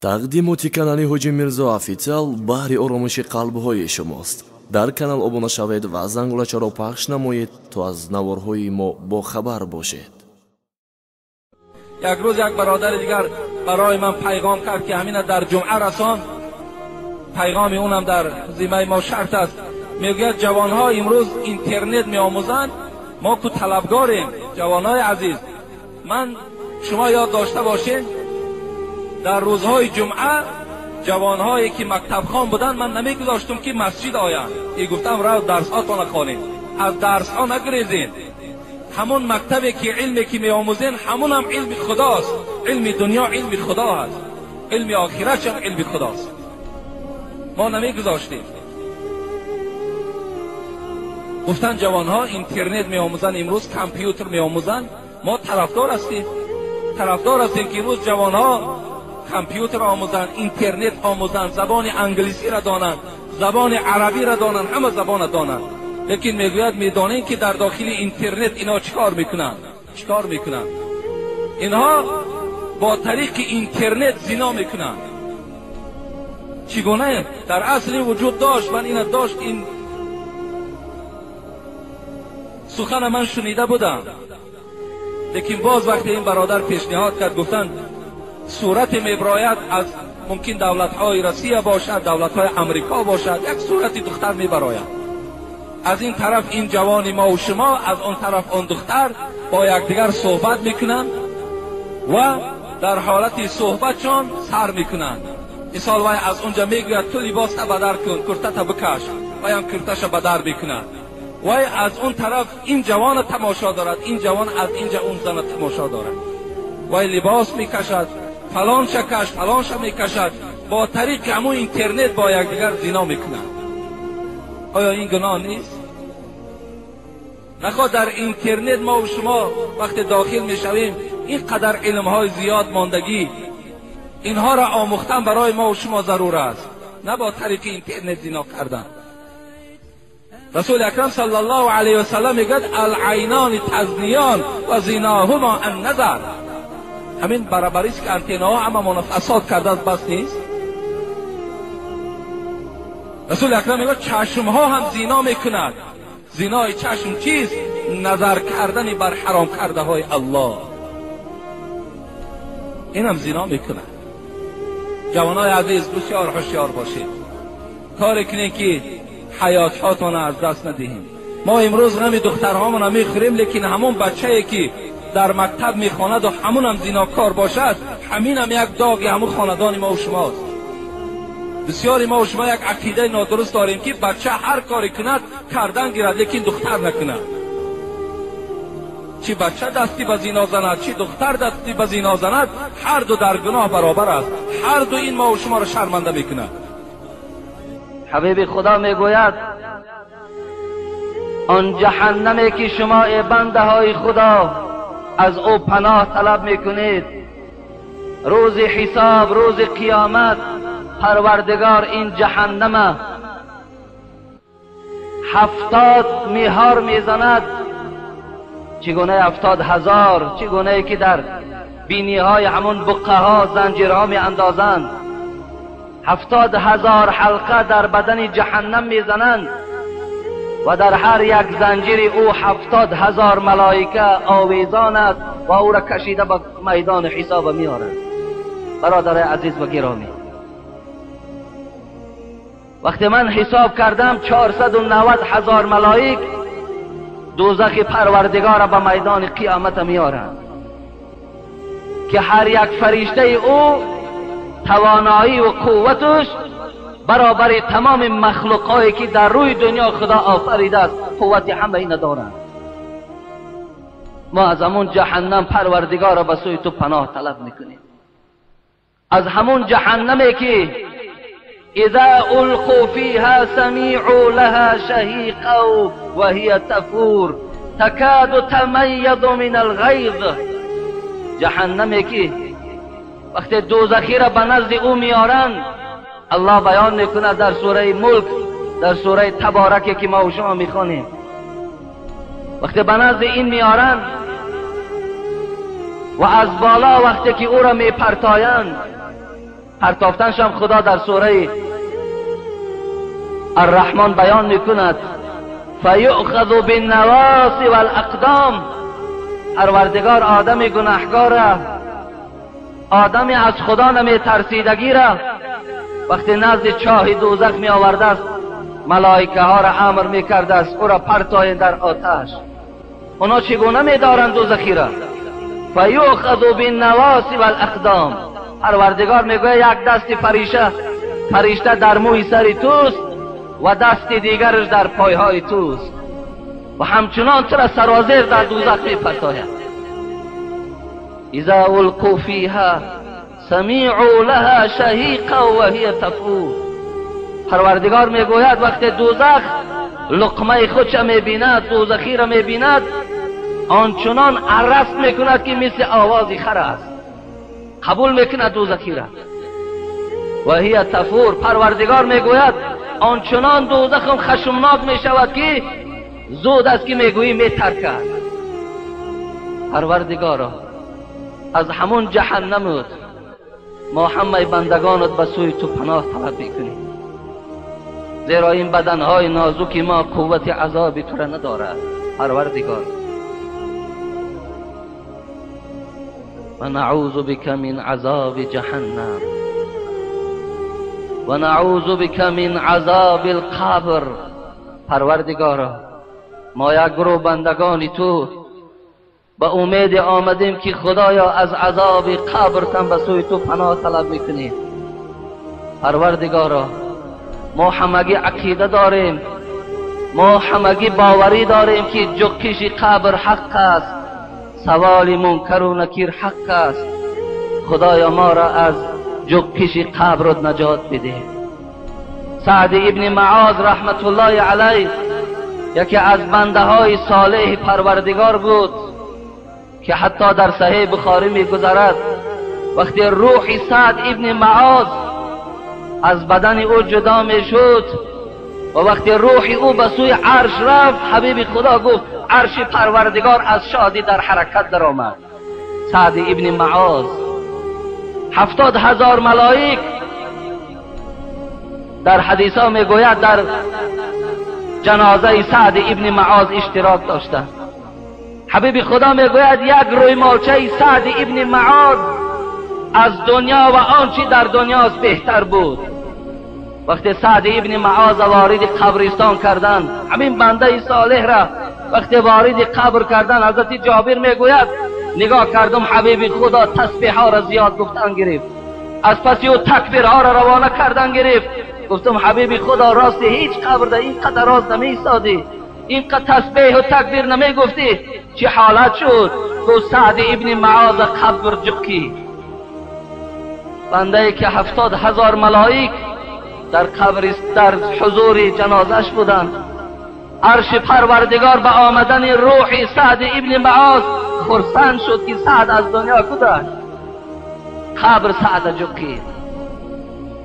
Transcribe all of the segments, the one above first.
Тақдимоти канали Ҳоҷи Мирзо Официал баҳри оромиши қалбҳои шумост. Дар канал обуна шавед ва зангулачаро пахш намоед, то аз наворҳои мо бохабар бошед. Як рӯз як бародари дигар барои ман пайғом кард, ки ҳамина дар ҷумъа расон. Пайғоми унам дар зиммаи мо шарт аст. Мегӯяд ҷавонҳо имрӯз интернет меомӯзанд, мо ку талабгорем. Ҷавонҳои азиз, ман шумо ёд дошта бошед, дар рӯзҳои ҷумъа ҷавонҳое ки мактабхон буданд, ман намегузоштум ки масҷид оянд. И гуфтам рав дарсҳотона хонед, аз дарсҳо нагрезед. Ҳамон мактабе ки илме ки меомӯзен, ҳамонам илми худост. Илми дунё илми худо аст, илми охиратшам илми худост. Мо намегузоштем. Гуфтанд ҷавонҳо интернет меомӯзанд, имрӯз компютер меомӯзанд. Мо тарафдор ҳастем, тарафдор ҳастем ки имрӯз ҷавонҳо компютер омӯзанд, интернет омӯзанд, забони англисиро донанд, забони арабиро донанд, ҳама забонро донанд. Лекин мегӯяд медонем ки дар дохили интернет инҳо чӣ кор мекунанд? Чӣ кор мекунанд? Инҳо бо тариқи интернет зино мекунанд. Чӣ гуна? Дар асли вуҷуд дошт, ман ина дошт, ин сухана ман шунида будам. Лекин боз вақте ин бародар пешниҳод кард, гуфтанд сурате меброяд аз мумкин давлатҳои Россия бошад, давлатҳои Амрико бошад, як сурати духтар мебарояд. Аз ин тараф ин ҷавони мо ва шумо, аз он тараф он духтар бо якдигар суҳбат мекунанд ва дар ҳолати суҳбатшон сар мекунанд. Мисол вай аз онҷа мегӯяд ту либоста бадар кун, куртата бикаш, вайам курташа бадар мекунад. Вай аз он тараф ин ҷавона тамошо дорад, ин ҷавон аз инҷа он зана тамошо дорад. Вай либос мекашад, фалонша каш, фалонша мекашад, бо тариқи ҳамон интернет бо якдигар зино мекунанд. Оё ин гуноҳ нест? Нахоҳ дар интернет мо ва шумо вақте дохил мешавем, ин қадар илмҳои зиёд мондагӣ, инҳоро омӯхтан барои мо ва шумо зарур аст, на бо тариқи интернет зино кардан. Расули акрам саллаллоҳу алайҳи васаллам мегӯяд алайнони тазниён ва зиноҳума анназар. Ҳамин барабарист ки антеннаҳо ҳамамонро фасод кардааст, бас нест? Расули акрам мегӯяд чашмҳо ҳам зино мекунад. Зинои чашм чист? Назар кардани бар ҳаром кардаҳои Аллоҳ. Инам зино мекунад. Ҷавонои азиз, бисёр ҳушёр бошед, коре кунед ки ҳаётҳотонро аз даст надиҳем. Мо имрӯз ғами духтарҳомонро мехӯрем, лекин ҳамон бачае ки дар мактаб мехонаду ҳамонам зинокор бошад, ҳаминам як доғи ҳамон хонадони мо ва шумост. Бисёри мо ва шумо як ақидаи нодуруст дорем ки бача ҳар коре кунад кардан гирад, лекин духтар накунад. Чӣ бача дасти ба зино занад, чӣ духтар дасти ба зино занад, ҳар ду дар гуноҳ баробар аст. Ҳар ду ин мо ва шуморо шарманда мекунад. Ҳабиби Худо мегӯяд он ҷаҳаннаме ки шумо эй бандаҳои Худо аз ӯ паноҳ талаб мекунед, рӯзи ҳисоб, рӯзи қиёмат, Парвардигор ин ҷаҳаннама 70 меҳор мезанад. Чӣ гуна 70,000? Чӣ гунае ки дар биниҳои ҳамон буққаҳо занҷирҳо меандозанд. 70,000 ҳалқа дар бадани ҷаҳаннам мезананд ва дар ҳар як занҷири ӯ 70,000 малоика овезон аст ва ӯро кашида ба майдони ҳисоба меоранд. Бародари азиз ва гиромӣ, вақте ман ҳисоб кардам 490,000 малоик дӯзахи Парвардигорро ба майдони қиёмата меоранд, ки ҳар як фариштаи ӯ тавоноӣ ва қувваташ баробари тамоми махлуқҳое ки дар рӯи дунё Худо офаридааст, қуввати ҳама ина доранд. Мо аз ҳамон ҷаҳаннам Парвардигорро ба сӯи ту паноҳ талаб мекунем, аз ҳамон ҷаҳаннаме ки إذا ألقوا فيها سمعوا لها شهيقا وهي تفور تكاد تميز من الغيظ. جهنمی که وقتی دوزخی را به نزد او میارند، الله بیان میکند در سوره ملک، در سوره تبارک که ما و شما میخوانیم، وقتی به نزد این میارند و از بالا وقتی که او را میپرتایند، Партофтаншам Худо дар сураи Арраҳмон баён мекунад: фаюъхазу биннавоси валақдом. Парвардигор одами гунаҳкора, одами аз Худо наметарсидагира вақте назди чоҳи дӯзах меовардааст, малоикаҳоро амр мекардааст ӯро партоед дар оташ. Оно чӣ гуна медоранд дӯзахиро? Фаюъхазу биннавоси валақдом. Парвардигор мегӯяд як дасти фаришта дар мӯи сари туст ва дасти дигараш дар пойҳои туст ва ҳамчунон тура сарозер дар дӯзах мепартояд. Иза улқу фиҳа самиъу лаҳа шаҳиқа ва ҳия тафур. Парвардигор мегӯяд вақте дӯзах луқмаи худша мебинад, дӯзахиро мебинад, ончунон арраст мекунад ки мисли овози хар аст. Қабул мекунад дӯзахиро. Ва ҳия тафур. Парвардигор мегӯяд ончунон дӯзахам хашмнок мешавад ки зуд аст ки мегӯӣ метаркад. Парвардигоро, аз ҳамон ҷаҳаннамут мо ҳамаи бандагонат ба сӯи ту паноҳ талаб мекунем, зеро ин баданҳои нозуки мо қуввати азоби тура надорад. Парвардигор, ва наъузу бика мин азоби ҷаҳаннам ва наъузу бика мин азоби алқабр. Парвардигоро, мо як гурӯҳ бандагони ту ба умеде омадем ки Худоё аз азоби қабртан ба сӯи ту паноҳ талаб мекунем. Парвардигоро, мо ҳамагӣ ақида дорем, мо ҳамагӣ боварӣ дорем ки ҷуқкиши қабр ҳақ аст, саволи мункару накир ҳақ аст. Худоё, моро аз ҷуқкиши қаброт наҷот бидеҳ. Саъди ибни Маоз раҳматуллоҳи алайҳ яке аз бандаҳои солеҳи Парвардигор буд ки ҳатто дар Саҳеҳи Бухорӣ мегузарад. Вақте рӯҳи Саъд ибни Маоз аз бадани ӯ ҷудо мешуд ва вақте рӯҳи ӯ ба сӯи арш рафт, ҳабиби Худо гуфт арши Парвардигор аз шодӣ дар ҳаракат даромад. Саъд ибни Маоз 70,000 малоик дар ҳадисҳо мегӯяд дар ҷанозаи Саъд ибни Маоз иштирок доштанд. Ҳабиби Худо мегӯяд як рӯймолчаи Саъд ибни Маоз аз дунё ва он чи дар дунёст беҳтар буд. Вақте Саъд ибни Маоз вориди қабристон карданд, ҳамин бандаи солеҳра вақте вориди қабр карданд, ҳазрати Ҷобир мегӯяд нигоҳ кардам ҳабиби Худо тасбеҳҳоро зиёд гуфтан гирифт, аз паси ӯ такбирҳоро равона кардан гирифт. Гуфтам ҳабиби Худо, рости ҳеҷ қабрда ин қадар роз намеистодӣ, ин қадар тасбеҳу такбир намегуфтӣ, чӣ ҳолат шуд? Гуфт Саъд ибни Маоз қабр ҷуқӣ. Бандае ки 70,000 малоик дар қабр дар ҳузури ҷанозаш буданд, арши Парвардигор ба омадани рӯҳи Саъд ибни Маоз хурсанд шуд ки Саъд аз дунё гузашт. Қабр Саъда ҷуқид.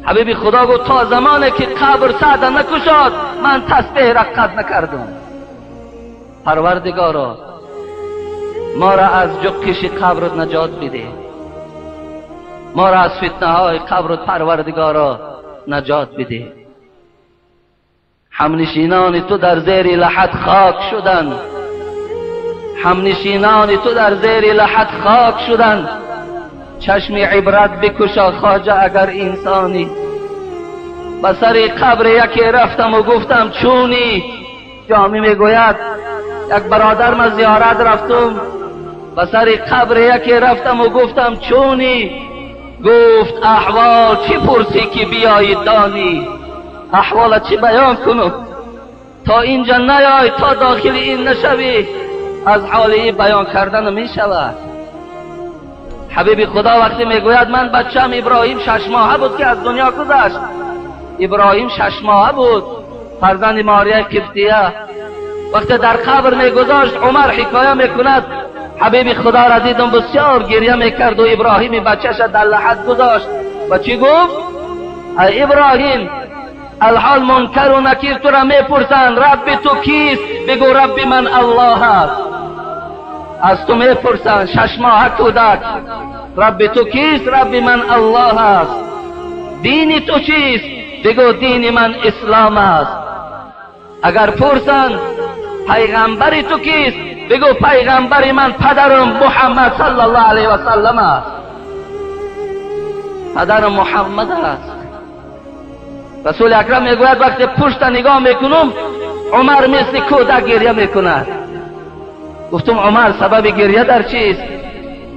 Ҳабиби Худо гуфт то замоне ки қабр Саъда накушод ман тасбеҳ раққат накардам. Парвардигоро, моро аз ҷуқкиши қабрат наҷот бидеҳ, моро аз фитнаҳои қабрат Парвардигоро наҷот бидеҳ. Ҳамнишинони ту дар зери лаҳад хок шуданд, ҳамнишинони ту дар зери лаҳад хок шуданд. Чашми ибрат бикушо хоҷа агар инсонӣ. Ба сари қабри яке рафтаму гуфтам чунӣ. Ҷомӣ мегӯяд як бародар ман зиёрат рафтум, ба сари қабри яке рафтаму гуфтам чунӣ. Гуфт аҳвол чӣ пурсӣ ки биёӣ донӣ? Аҳвола чӣ баён кунам? То инҷа наёй, то дохили ин нашавӣ, аз ҳоли ин баён кардан намешавад. Ҳабиби Худо вақте мегӯяд ман бачаам Иброҳим 6 моҳа буд ки аз дунё гузашт. Иброҳим 6 моҳа буд, фарзанди Марияи Қибтия. Вақте дар қабр мегузошт, Умар ҳикоя мекунад ҳабиби Худоро дидам бисёр гиря мекард ва Иброҳими бачаша дар лаҳад гузошт ва чӣ гуфт? Ай Иброҳим, алҳол мункару накир тура мепурсанд Рабби ту кист? Бигӯ Рабби ман Аллоҳ аст. Аз ту мепурсанд 6 моҳа кӯдак, Рабби ту кист? Рабби ман Аллоҳ аст. دین تو چیست؟ بگو دین من اسلام است. اگر پرسند پیغمبر تو کیست؟ بگو پیغمبر من پدرم محمد صلی الله علیه و سلم است. پدرم محمد است. رسول اکرم میگوید وقتی پشت نگاه میکنم عمر مثل کودک گریه میکند. گفتم عمر سبب گریه در چیست؟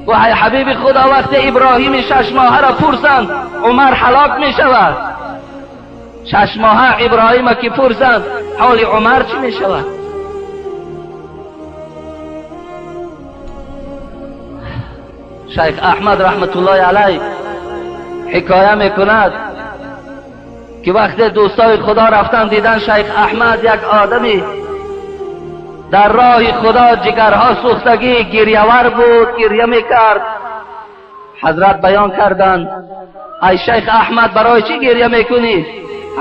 گفت ای حبیب خدا وقتی ابراهیم 6 ماهه را پرسند عمر هلاک میشود. 6 ماهه ابراهیم که پرسند حال عمر چی میشود؟ شیخ احمد رحمت الله علیه حکایه میکند که وقتی دوستای خدا رفتن دیدن شیخ احمد یک آدمی در راه خدا جگرها سوختگی گریه‌ور بود، گریه میکرد. حضرت بیان کردند ای شیخ احمد برای چی گریه میکنی؟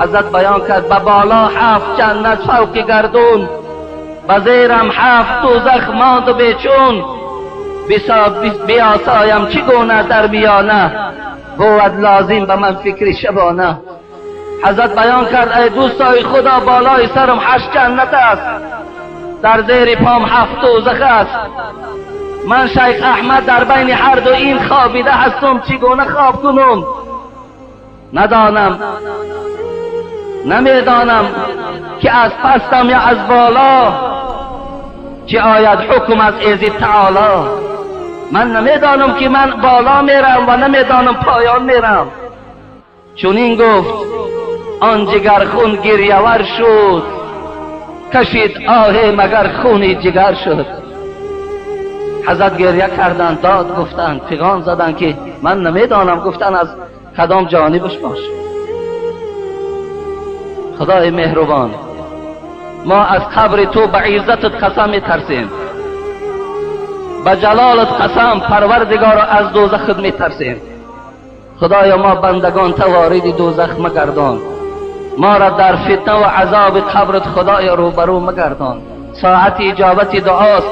حضرت بیان کرد به بالا 7 جنت فوق گردون، به زیرم 7 دوزخ ماند و بیچون، بیاسایم چگونه در میانه، بود لازم به من فکر شبانه. حضرت بیان کرد ای دوستای خدا بالای سرم 8 جنت است، در زیر پام 7 دوزخ است، من شیخ احمد در بین هر دو این خوابیده هستم، چگونه خواب کنم؟ ندانم، نمیدانم که از پستم یا از بالا چه آید حکم از ایزی تعالی. من نمیدانم که من بالا میرم و نمیدانم پایان میرم. چون این گفت آن جگر خون گریه‌ور شد، کشید آه مگر خونی جگر شد. حضرت گریه کردند، داد گفتند، فغان زدند که من نمیدانم، گفتند از کدام جانبش باش. خدای مهربان ما از قبر تو به عزتت قسم میترسیم، به جلالت قسم پروردگار از دوزخت میترسیم. خدایا ما بندگان تا وارد دوزخ مگردان، ما را در فتنه و عذاب قبرت خدای روبرو مگردان. ساعت اجابت دعاست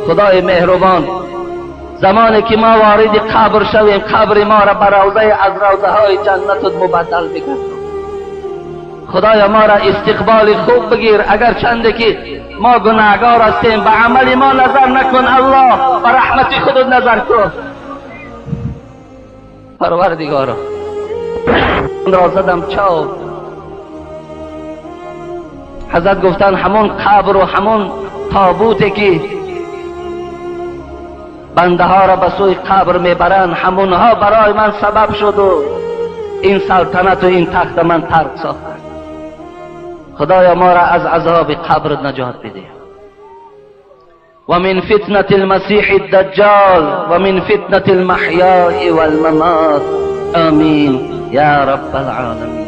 خدای مهربان. زمانی که ما وارد قبر شویم قبر ما را به روضه از روضه های جنتت مبدل بگردان. خدایا ما را استقبال خوب بگیر، اگر چنده که ما گناهگار هستیم به عمل ما نظر نکن الله، به رحمت خودت نظر کن. پروردگارا را زدم چاو. حضرت گفتن همون قبر و همون تابوتی که بنده ها را به سوی قبر میبرند همونها برای من سبب شد و این سلطنت و این تخت من ترک ساختند. خدایا ما را از عذاب قبر نجات بده. و من فتنة المسیح الدجال و من فتنة المحیاء والممات، آمین یا رب العالمین.